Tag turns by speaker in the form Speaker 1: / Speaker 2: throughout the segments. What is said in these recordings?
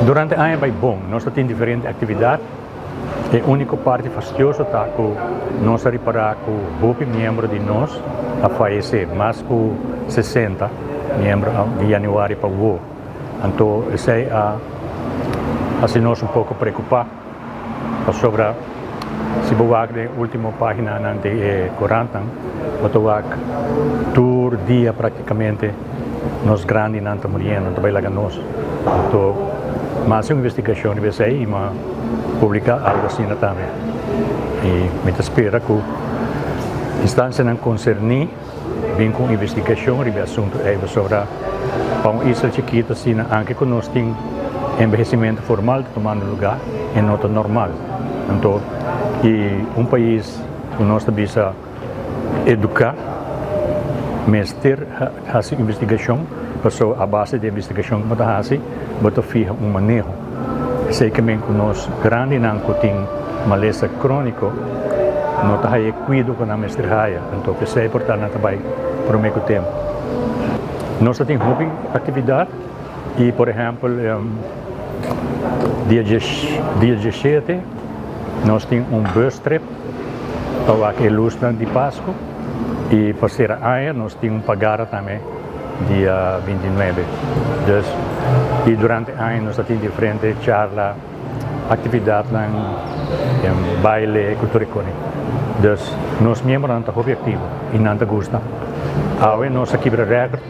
Speaker 1: Durante aña bai bon, nos ta tin diferente actividad. E único parti fastioso ta cu nos a ripara cu hopi miembro di nos a fayece, mas cu 60 miembro di januari pa awo. Anto esey a haci nos un poco preocupa pasobra si bo wak den e ultimo paginanan di e corantnan bo ta wak tur dia practicamente nos grandinan ta muriendo, ta bay laga nos. Anto mi a haci un investigacion riba esey y mi a publica algo asina tambe y mi ta spera cu instancianan concerni bin cu un investigacion riba e asunto ey pasobra pa un isla chikito asina anke cu nos tin envehecimento formal ta tumando lugar e no ta normal. Anto y un pais cu nos ta bisa educa mester haci investigacion pasobra a base di investigacion cu bo ta haci bo ta fiha un maneho. Esey ke men cu nos grandinan cu tin malesa cronico no ta haya e cuido cu nan mester haya, anto pesey por ta nan ta bay prome cu tempo. Nos ta tin hopi actividad y por ehempel dia 17 nos tin un bus trip pa wak e lusnan di Pasco y pa cera aña nos tin un pagara tambe dia 29. Dus y durante aña nos ta tin diferente charla, actividadnan, baile cu tur e cosnan. Dus nos miembronan ta hopi activo y nan ta gusta. Awe nos a kibra record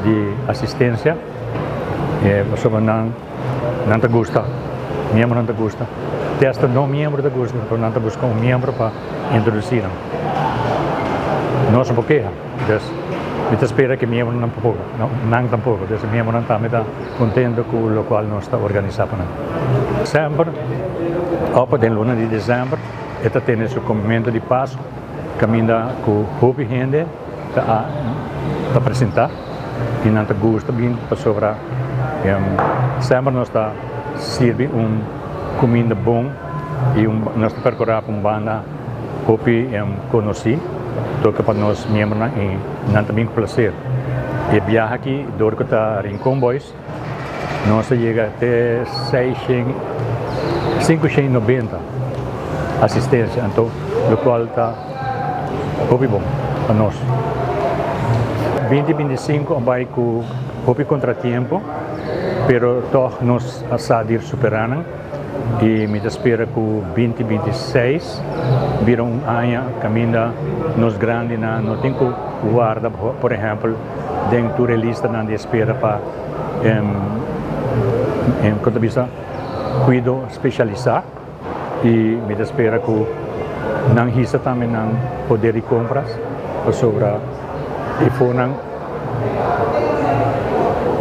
Speaker 1: di asistencia pasobra nan nan ta gusta, miembronan ta gusta. Te hasta no miembro ta gusta, pero nan ta busca un miembro pa introduci nan. Nos no por keha, dus mi ta spera cu miembronan tampoco, nan tampoco, dus miembronan tambe ta contento cu locual nos ta organisa pa nan. Semper, opa den luna di december e ta tene su comimento di Pascu caminda cu hopi hende ta ta presenta y nan ta gusta bin pasobra semper nos ta sirbi un cuminda bon y nos ta percura pa un banda hopi conoci toca pa nos miembronan y nan ta bin cu placer. E biaha aki dor cu ta Rincon Boys nos a yega te 590 asistencia anto locual ta hopi bon pa nos. 2025 a bay cu hopi contratiempo pero toch nos a sa di supera nan y mi ta spera cu 2026 bira un aña caminda nos grandinan no tin cu warda por ehempel den tur e listanan di espera pa con ta bisa cuido specialisa y mi ta spera cu nan hisa tambe nan poder di compras pasobra e fonan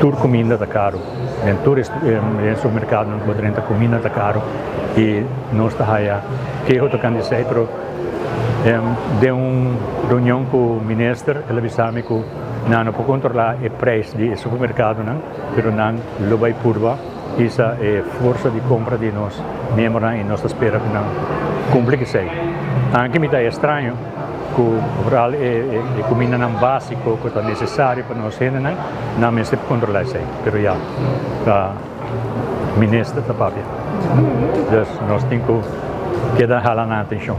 Speaker 1: tur cuminda ta caro den tur den supermercadonan cu bo drenta cuminda ta caro y nos ta haya keho tocante esey pero den un reunion cu minister el a bisa mi cu nan no por controla e prijs di e supermercadonan pero nan lo bay purba hisa e forsa di compra di nos miembronan y nos ta spera cu nan cumpli cu esey. Anke mi ta extraño cu vooral e cumindanan basico cu ta necesario pa nos hendenan, nan mester controla esey. Pero ya, ta minister ta papia. Dus nos tin cu keda hala nan atencion.